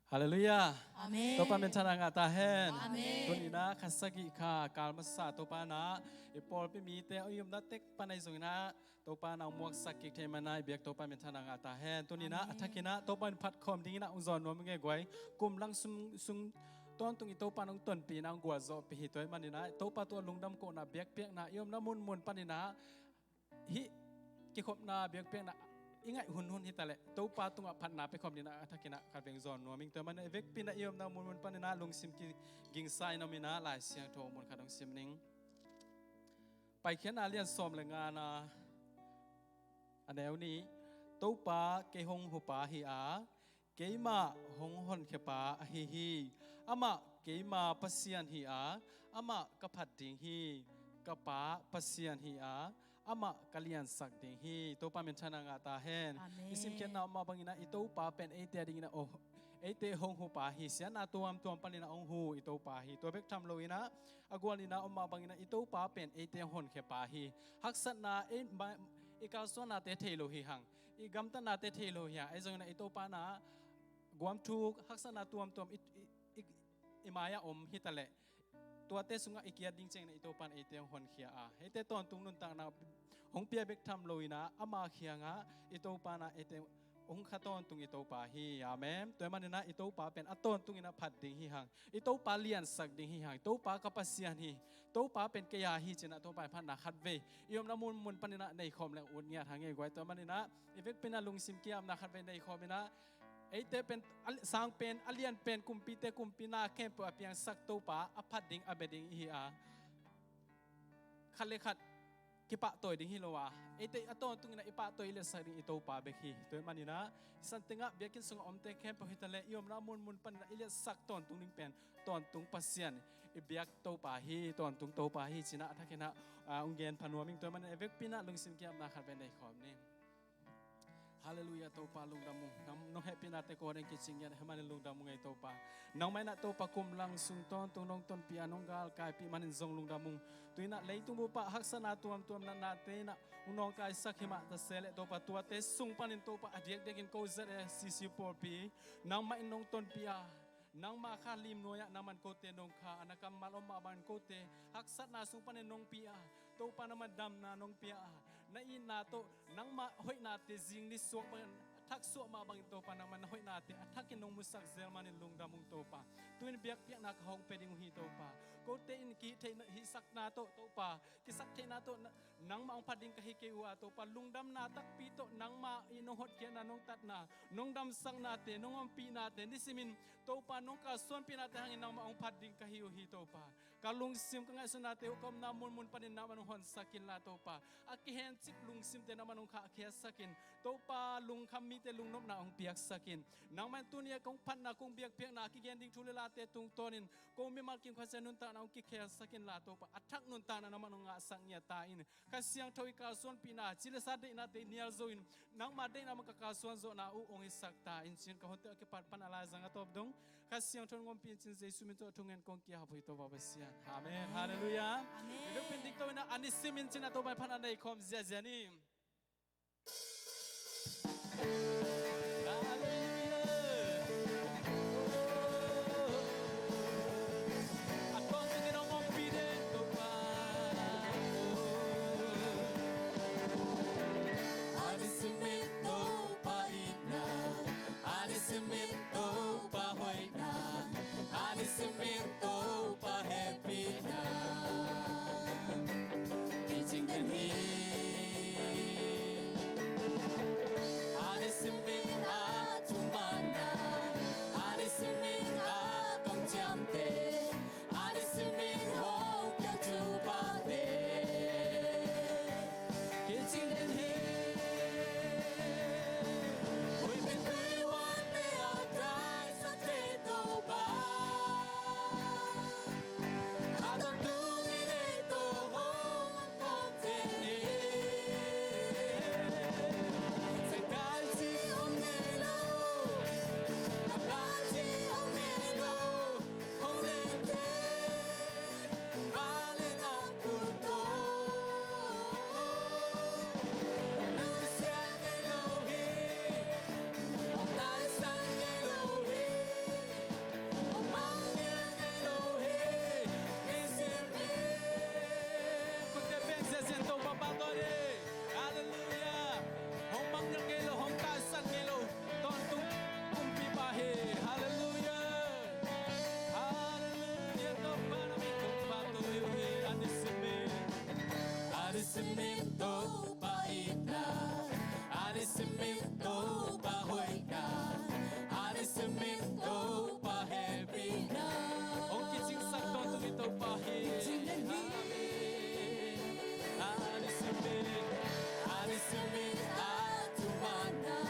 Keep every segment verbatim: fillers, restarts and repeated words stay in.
Halleluiah. Amen. Topa minthanna ngah ta hen. Amen. Tuni-in ah kha sagih kha kal masa Topa in ah i pawlpi mite i omna tek pan ahi zongin ah Topa in ah hong muaksak kik thei manin ah i biak Topa minthanna ngah ta hen. Tuni-in ah a thakin ah Topa in phat khawm dingin ah hong zawn nuam ing ei guai. Kum lang sung, sung tawntung i Topa in hong tonpih in ah hong gualzawhpih hi. Tua ahih manin ah Topa tungah lungdam kohna biakpiakna i omna munmun panin ah hih kikhopna biakpiakna i ngaih hunhun hi taleh Topa tungah phatna pia khawm dingin ah a thakin ah khat vei hong zawn nuam ing. Tua ahih manin ah i vekpi in ah i omna munmun panin ah lungsim kigingsa in om in ah Lai Siangtho mun khat hong sim ning. Paikhiatna lian sawm le ngana a neu nih. Topa kei hong hupa hi a, keimah hong honkhia pa ahi hi. Amah keima Pasian hi a, amah ka phat ding hi. Ka Pa Pasian hi a, amah ka liansak ding hi. Topa minthanna ngah ta hen. Amen. I simkhiatna mah bangin ah i Topa pen eite a dingin ah, oh, eite hong hupa hi. Siatna tuamtuam panin ah hong hu i Topa hi. Tua bek tham loin ah a gualnihna om mah bangin ah i Topa pen eite hong honkhia pa hi. Haksatna, ei, ma-, i kalsuannate thei lo hi hang, i gamtatnate thei lo hi hang, ahi zongin ah i Topa in ah guamthuk haksatna tuamtuam i, i, i, i mai-ah om hi taleh tuate sungah i kiat ding ciangin ah i Topa in eite hong honkhia a, eite tawntung nuntakna hong pia bek tham loin ah ama kiangah i Topa in ah eite hong kha tawntung i Topa hi. Amen. Tua ahih manin ah i Topa pen a tawntungin ah phat ding hi hang. I Topa liansak ding hi hang. I Topa ka Pasian hi. Topa pen kei a hi ci-in ah Topa in phatna khat vei i omna munmun panin ah nei khawm leng ut ngiat hang ei guai. Tua ahih manin ah i vekpi in ah lungsim ki-apna khat vei nei khawm in ah eite pen a sang pen, a lian pen, kumpite kumpi, na khempeuh a piangsak Topa a phat ding a bia ding i hi a, khat le khat kipahtawi ding hi lo a, eite a tawntungin ah i pahtawi i liatsak ding i Topa bek hi. Tua ahih manin ah i san tengah biakinn sungah omte khempeuh hi taleh i omna munmun panin ah i liatsak tawntung ding pen tawntung Pasian, i biak Topa hi, tawntung Topa hi ci-in ah a thakin ah, ah, hong gen pha nuam ing. Tua ahih manin ah i vekpi in ah lungsim ki-apna khat vei nei khawm ni. Halleluiah, Topa lungdam ung. Nang, nong hehpihnate kong deng kicing ngiat ahih manin lungdam ung ei Topa. Nangmah in ah Topa kum lang sung tawntung nong tonpih a, nong galkaipih manin zong lungdam ung. Tu-in ah leitung bup ah haksatna tuamtuam natnate in ah hong nawngkaisak hi mah ta se leh Topa tuate sung panin Topa a diakdiakin ko Z A C C pawlpi nangmah in nong tonpih a, nangma kha lim nuai-ah nangman kote nong kha a, na kammal om mah bangin kote haksatna sung panin nong pi a, Topa nangman damna nong pia a, na itna tawh nangma hoihnate zing ni suak bangin a thak suah mah bangin Topa nangman na hoihnate a thakin nong musak zel manin lungdam ung Topa. Tu-in biakpiakna ka hong pia ding uh hi Topa. Kote in kihih theihna, hihsakna tawh Topa, kisaktheihna tawh na, nangmah hong phat ding ka hi kei uh a Topa, lungdamna takpi tawh nangmah in nong hotkhiatna, nong tatna, nong damsaknate, nong ompihnate nisimin Topa nong kalsuanpihnate hangin nangmah hong phat ding ka hi uh hi Topa. Ka lungsim ka ngaihsutnate uh ka omna munmun panin nangman hong honsak inla Topa, a kihencip lungsimte nangman hong khahkhiatsak in Topa, lungkham mite lungnopna hong piaksak in. Nangman tuni-a kong phatna, kong biakpiakna, kigen ding thu le late tungtawnin kong mimal kim Kha Siangtho nuntakna hong kikhelsak inla Topa, a thak nuntakna nangman hong ngahsak ngiat ta in. Kha Siangtho i kalsuanpihna, ci le sa deihnate i nial zo in, nangma deihna mah ka kalsuan zawhna uh hong hisak ta in, ci-in ka honte a kipat pan a laizang a tawp dong Kha Siangtho in hong ompih in, ci-in Jesu min tawh thungen kong ki-ap uh hi Topa Pasian. Amen. Halleluiah. Amen. I biakpiakna ding to in a, a nisimin ci-in a Topa i phatna nei khawm ziahziah ni. Nisim in Topa hoihna, a nisim in Topa hehpihna. Hong kicingsak tawntung i Topa hi. Kicing den hi. Amen. A nisim in, a nisim in a thumanna,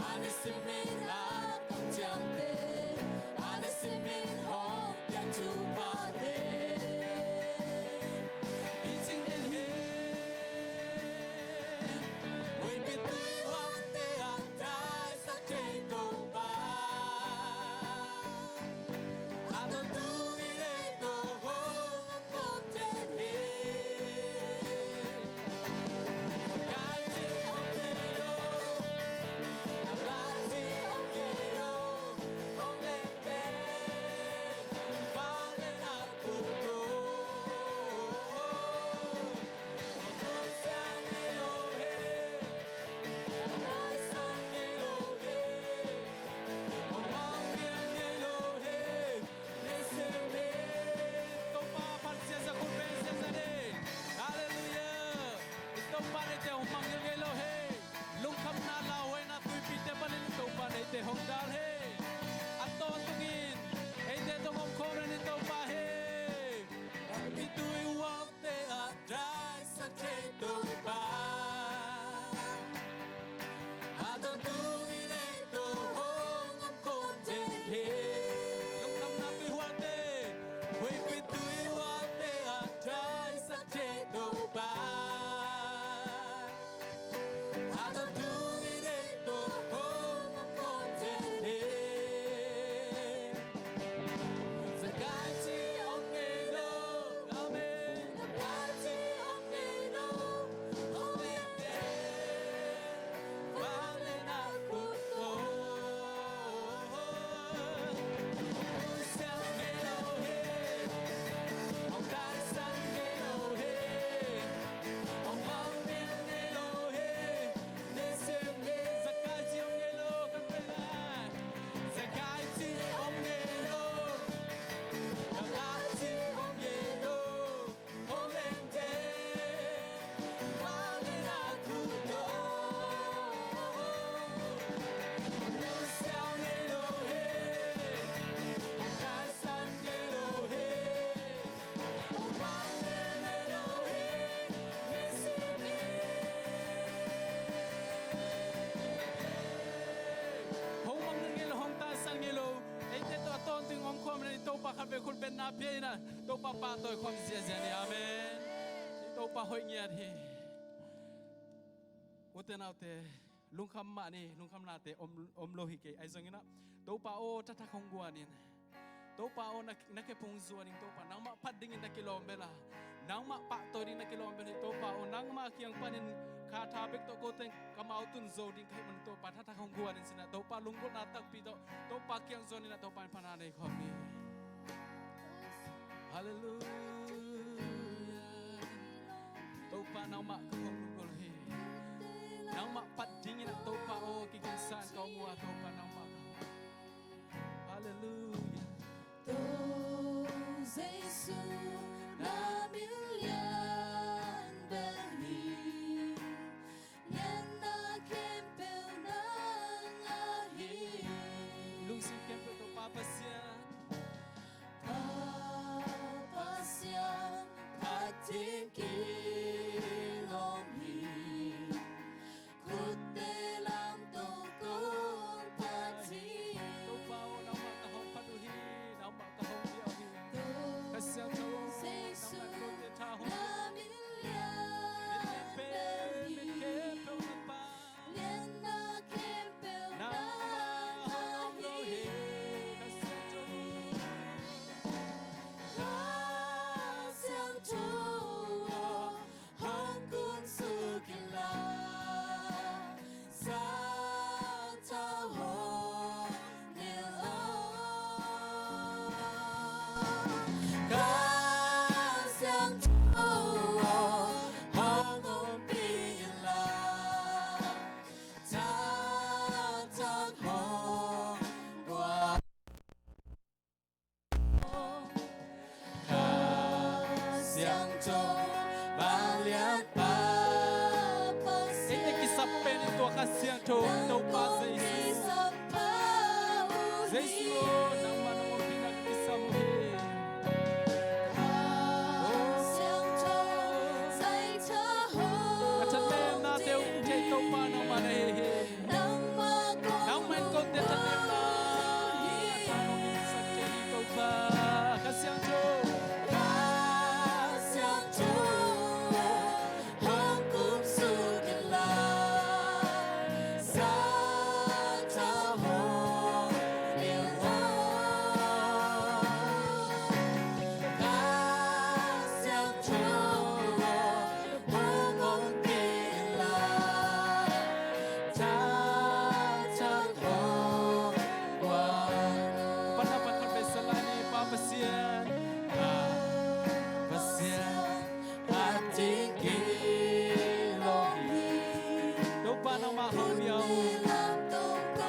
a nisim in a kamciamte, a nisim in hong piak thuphate. Kicing den hi. Huipi tui huangte ah taisak thei Topa, a tawntung i leitong hong om den hi. Kai ci om ngei lo, a la ci om ngei lo, hong leng te, vanglian a kut ko. Topa phat ziahziah, khut beng ziahziah ni. Halleluiah. I Topa in eite hong mangngilh ngei lo hi. Lungkhamna lauhuaina tuipite panin i Topa in eite hong dal hi. A tawntungin eite tawh omkhawm den i Topa hi. Huipi tui huang te ah taisak thei Topa, a tawntung i leitong hong om khawm den hi. Lungkhamna tui huangte, huipi tui huangte ah taisak thei Topa, a tawntung i leitong hong om khawm den hi. Zakai ci om ngei lo. Amen. Zakai ci om ngei lo. Hong leng te, vanglian a kut ko. Hong nusiang ngei lo hi. Hong taisan ngei lo hi. Hong vanglian ngei lo hi. Nisim in. Zakai ci om ngei lo, kan pe lai. Zakai ci om ngei lo. Zakai ci om ngei lo. Hong leng te, vanglian a kut ko. Hong nusiang ngei lo hi. Hong taisan ngei lo hi. Hong mangngilh ngei lo, hong taisan ngei lo. Eite tawh a tawntung omkhawm den i Topa khatvei khut bengna pia in ah, Topa pahtawi khawm ziahziah ni. Amen. I Topa hoih ngiat hi. Ute naute, lungkham mah ni, lungkhamnate om, om lo hi kei. Ahi zongin ah, Topa aw, thathak hong guan in. Topa aw, na, na khe phung zuan in, Topa, nangmah phat dingin na kilawm bel a, nangmah pahtawi dingin na kilawm bel hi. Topa aw, nangmah kiang panin kha tha bek tawh ko teng ka mau tun zo ding ka hih manin, Topa, thathak hong guan in ci in ah, Topa lunggulhna takpi tawh Topa kiang zuan in ah, Topa in phatna nei khawm ni. Halleluiah. Topa, nangmah ka hong lunggulh hi. Nangmah phat dingin ah, Topa aw, kigingsa in ka om uh a, Topa, nangmah ka hong. Halleluiah. Topa Jesu, na min lian bel hi. Lianna khempeuh nang ahi. Lungsim khempeuh tawh Pa Pasian, Pa Pasian, phat ding kilawm hi. Khutte la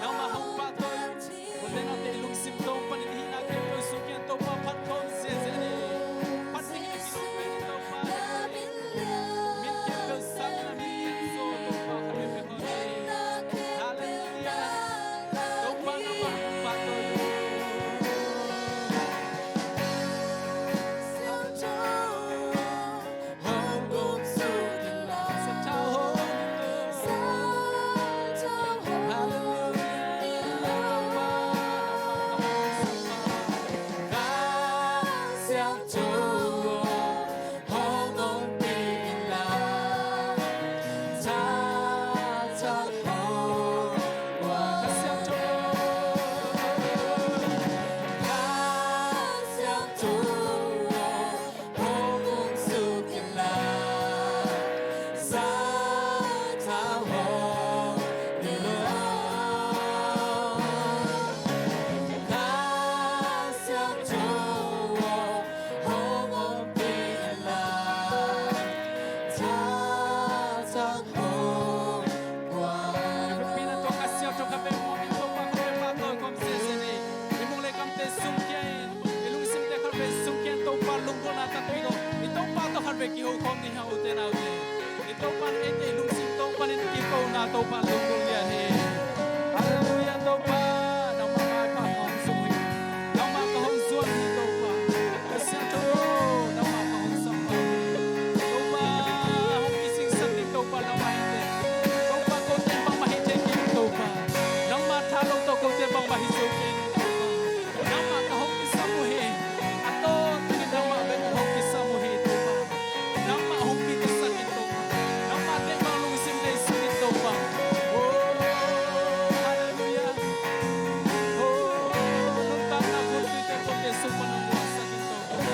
Nangmah hong pahtawi. Kote nate i lungsim tawng panin hihna khempeuh sungkiang Topa phat khawm ziahziah ni. Phat dingin a kilawm pen Topa. Min khempeuh sangin a min khempeuh Topa khat veve khawm ni. Halleluiah. Topa nangmah hong pahtawi. I Topa tawh khat vei kiho khawm ni hang, ute naute. I Topa in eite i lungsim tawng panin kikona Topa lunggulh lian hi. Halleluiah, Topa. Nangmah maipha ka hong zong hi. Nangmah ka hong zuan hi, Topa. Ka Siangtho, nangmah ka hong sampha hi. Topa, hong kisingsang ding Topa nangmah hi teh. Topa, kote bangmah hi thei kei, Topa. Nangmah tha lo tawh kote bangmah hi zo kei, Topa. Nangmah ka hong kisam uh hi. A tawntungin nangmah bek hong kisam uh hi, Topa. Nangmah hong kikisam in, Topa. Nangmah teng bang lungsim nei sungin, Topa. Oh, halleluiah. Oh, nuntakna gunpite kote sung pan hong muangsak in, Topa.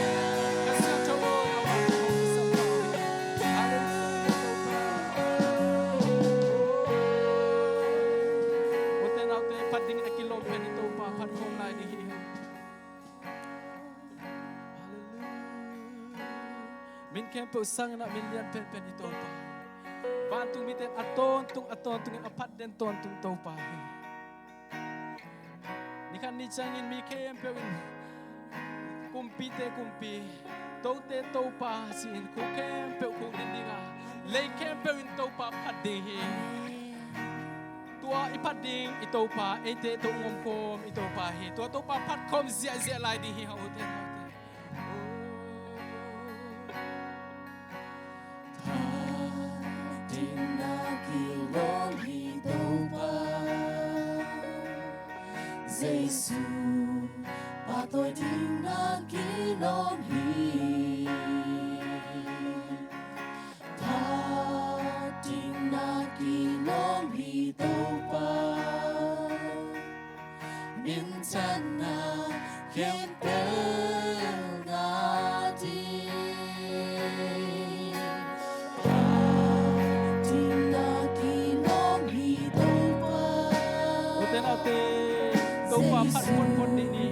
Ka Siangtho aw, nangmah ka hong kisam uh hi. Halleluiah, Topa. Oh, ute naute, phat dingin a kilawm pen hi, Topa. Phat khawm lai ding hi. Halleluiah. Min khempeuh sangin a min lian penpen hi Topa. Vantung mite a tawntung a tawntungin a phat den tawntung Topa hi. Nikhat ni ciangin mi khempeuh in kumpite kumpi, tote Topa ci-in khuk khempeuh khuk din ding a, lei khempeuh in Topa phat ding hi. Tua i phat ding i Topa, eite tawh hong omkhawm i Topa hi. Tua Topa phat khawm ziahziah lai ding hi hang, ute naute. Phat dingna kilawm hi Topa, Jesu pahtawi dingna kilawm hi. Phat dingna kilawm hi Topa, minthanna khempeuh ngah ding. Phat dingna kilawm hi Topa. Ute naute, Topa phat photphot ding ni.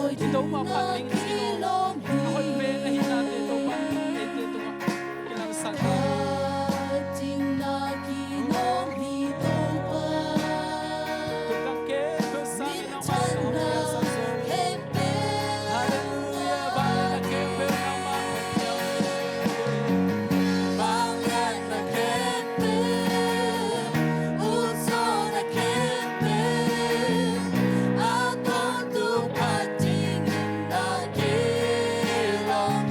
I Topa phat ding kilawm hi. A hoih pen ahih nate Topa in eite tungah kilangsak hi. Phat dingna kilawm hi Topa. Tua khempeuh sangin nangmah ka hong kilangsak zaw hi. Halleluiah, vangliatna khempeuh nangmah hong kilangsak hi. Vangliatna khempeuh, ukzawhna khempeuh, a tawntung phat dingin na kilawm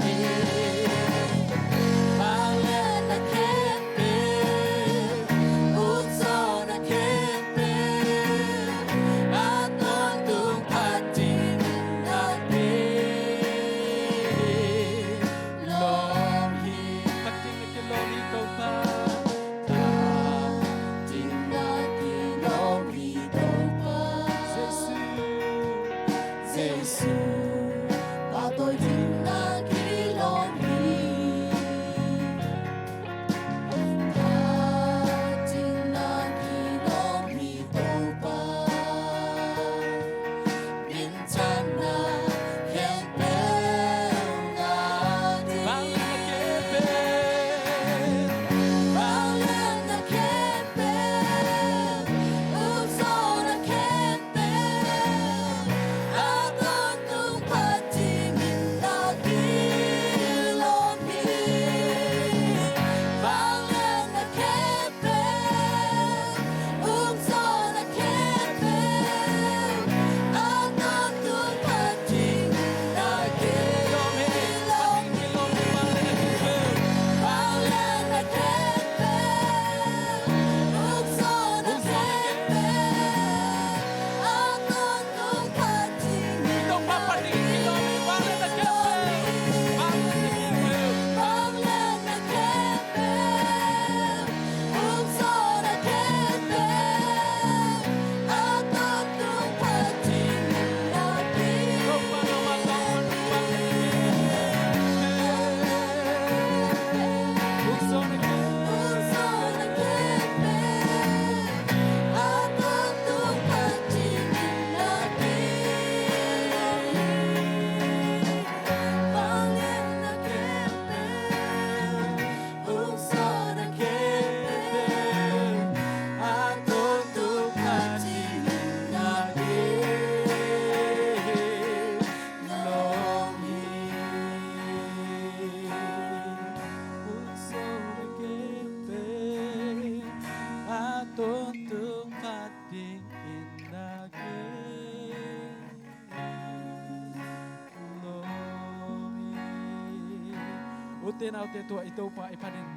Ute naute, tua i Topa i phatin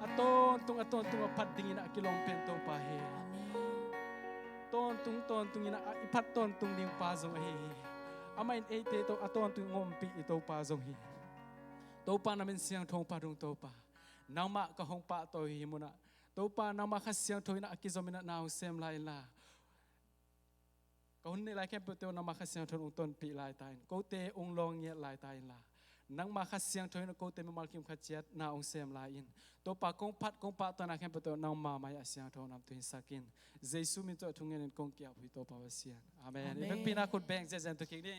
a tawntung a tawntung a phat dingin a kilawm pen Topa hi. Tawntung tawntung in a i phat tawntung ding pa zong ahi hi. Amah in eite tawh a tawntung ompih i Topa zong hi. Topa, na min siangtho phat ung Topa. Nangmah ka hong pahtawi hi munah, Topa, nangmah Kha Siangtho in a kizomin a na hong sem lai inla, ka hun nei lai khempeuhte uh nangmah Kha Siangtho in hong tonpih lai ta in, kote hong lawng ngiat lai ta inla, nangmah Kha Siangtho in kote mimal kim khat ciat na hong sem lai in, Topa, kong phat kong pahtawina khempeuhte uh nangmah mai a siangtho nam tuhin sak in. Jesu min tawh thungen in kong kiap uh hi Topa Pasian. Amen. I vekpi-in a khut beng zenzen to kik ni.